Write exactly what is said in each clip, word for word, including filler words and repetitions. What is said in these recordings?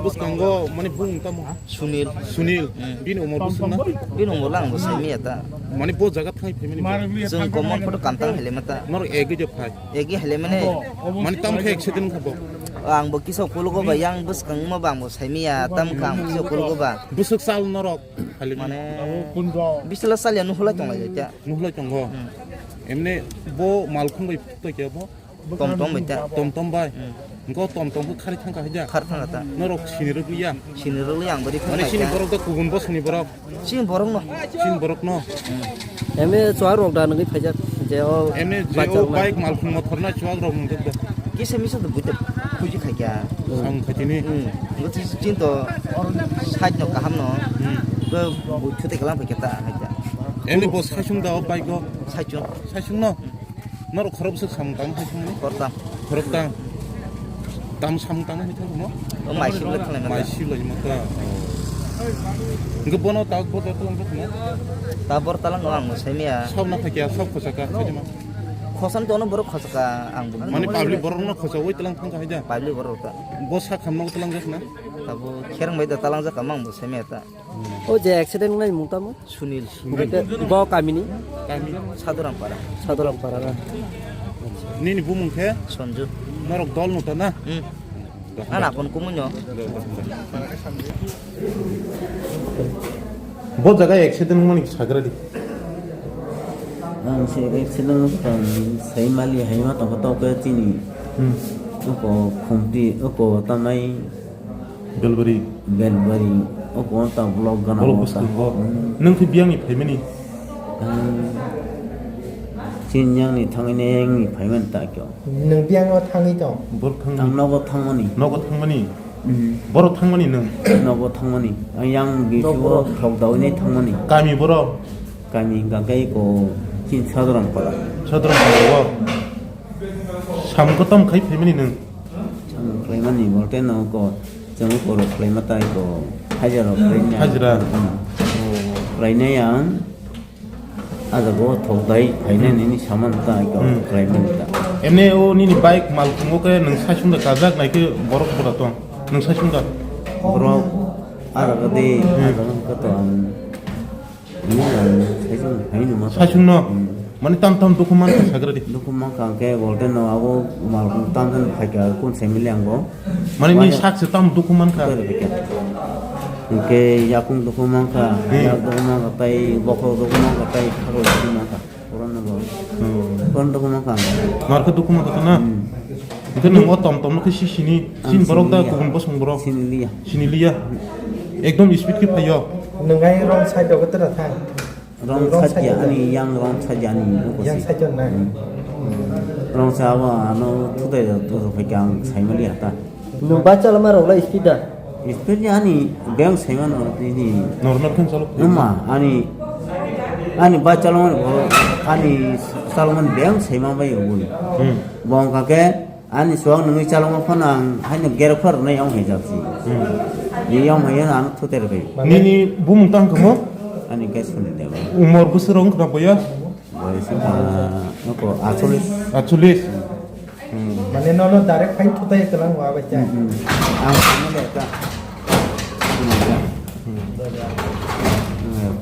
Bwskango mani bung tamo? Sunil. Sunil. Hmm. Bini umor bwswk na? Bini umor lang bo simi ya ta. Mani bo jaga thang phaimani bo? Chwng Komol photo kamtang helai mata. Norok egi je phai? Egi helai mane. Mani tam khe accident kha bo? Ang bo kisa kulugo ba, yang bwskang ma bang bo simi ya, tam kha ang kisa kulugo ba. Bwswk sal norok? Mane bisala sal ya nuhulai tong lai ja. Nuhulai tongo. Hmm. Emne bo malkhung bai to khe bo? Tom tom bai ta. Tom tom bai. Hmm. Engko tom tom khe khari thangkha haida? Khar thangkha ta. Norok sini rwgwi ya? Sini rwgwi ang bari. Mane sini borok da kubun bosongni borok? Sini borok no. Sini borok no. Hmm. Emne chuwak rok da nangwi phaijak je o. Emne je o bike malkhung mothor na chuwak rok nang da. Kisa misa to buita khuji khaikya. Sam khaitini. Hmm. Buti chin to side no kaham no. Hmm. Bo buithu te kalam phaikya ta haikya. Emne bo saichung da o bike o? Saichung. Saichung no? Norok khorok bwswk samung tang hai thangmani? Khoroktham. Khoroktham. Tam samung tang hai thangmo? O mai sibla thanglai mata. Mai sibla mata. Hingke bono tak bo tak lang thangmo? Ta bor talang ang mo saimia. Sab na thakya, sab khosaka, sajima. Khosan tono borok khosaka ang bo. Mani public borok no khosa oi talang thangka haida. Public borok ta. Bo sak hamno talang jak na? Tabo kherang bai da talang jak amang bo saimia ta. O je accident wngnai mung tamo? Sunil. Bo kamini? Kami Sadurangpara. Sadurangpara na? Nini bumung khe? Sonju. Norok dol no ta na? Hmm. Ana apon kumui no. Bo jaga accident wngmani sagra di. Ang se accident wngkha, sai mali hai ma tongkha tongkha chini. Hmm. Oko khumti, oko tamai. Belbari. Belbari. Oko ta block gana. Block bwskango. Hmm. Nung khe biyang ni phaimani? Ang chini yang ni thangwi neng ni phaimani ta kyo. Nung biyang no thangwi tong? Borok thangmani. Ang nogo thangmani. Nogo thangmani? Hmm. Borok thangmani nung? Nogo thangmani. Ang yang bisu thok dawi nai thangmani. Kami borok? Kami hingka khe ko chini Sadurangpara. Sadurangpara o? Samung kotom khai phaimani nung? Samung khlaimani bolte no ko chwng korok khlaima tai ko hajira khlaina. Hajira? Hmm. Oh. Khlainai ang. Ah jaga o thok dai phainai nini saman ta iko khlai mani ta. Emne o nini bike malkhung o khe nwng saichung da kajak nai khe borok bwra tong? Nwng saichung da? Borok ah jaga de ah jaga khe to ang. Ini ang saichung hai no ma ta. Saichung no? Hmm. Mani tam tam dukhu man kha sagra di. Dukhu man kha khe bolte no abo malkhung tam tam phai kha kun family ang bo. Mane ni sak se tam dukhu man kha. Hingke yakung dukhu man kha, hmm, yak dukhu man kha, tai bokhorok dukhu man kha, tai khaklo dukhu man kha. Koron no bo. Hmm. Koron dukhu man kha. Mar khe dukhu man kha na? Hmm. Hingke nung o tom tom no khe si sini, sin borok da kubun bosong borok? Sini liya. Sini liya. Ekdom speed khe phaio. Nung ai wrong side o khe tera thang. Wrong side ya, ani yang wrong side ya, ani. Yang side ya, na? Hmm. Rong sa abo ano thutai da to phai kang sai mali ata. Nung ba chala ma rok lai speed da. Speed ni ani beng sai man oro ni. Nor nor khen chalo. Numa ani ani ba chala man ani chala man beng sai man bai ugul. Hmm. Bong ka ke ani suang nungwi chala man phana ang haino gero khor nai ang hai japsi. Hmm. Ni yang hai ano thutai bai. Nini bumung tang kamo? Ani gas phone de. Umor busur rong kena boya? Boyos wngkha, noko atchollis. Atchollis. Hmm. Mane nono direct phai thutai tlang wa bai cha. Hmm, hmm. Ang sama de ta. Hmm, ya. Hmm.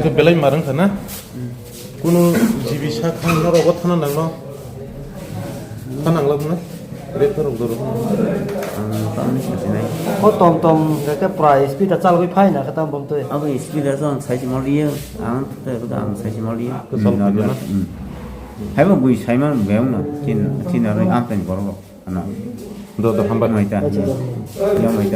Itu belai marang kana? Hmm. Kuno G B sa khang norok thana nangno. Thana nanglo na? Rate rok doro. Ang tamni sinai. O tom tom ke prai speed a chalwi phai na kata bom twi. Abo speed a song sai mol ye. Ang te ko ang sai mol ye. Ko sol ko na. Hmm. Hai bo bui sai man beung na. Tin tin aro ang tan borok. Ana. Do do hamba. Mai ta. Acha do. Ya mai ta.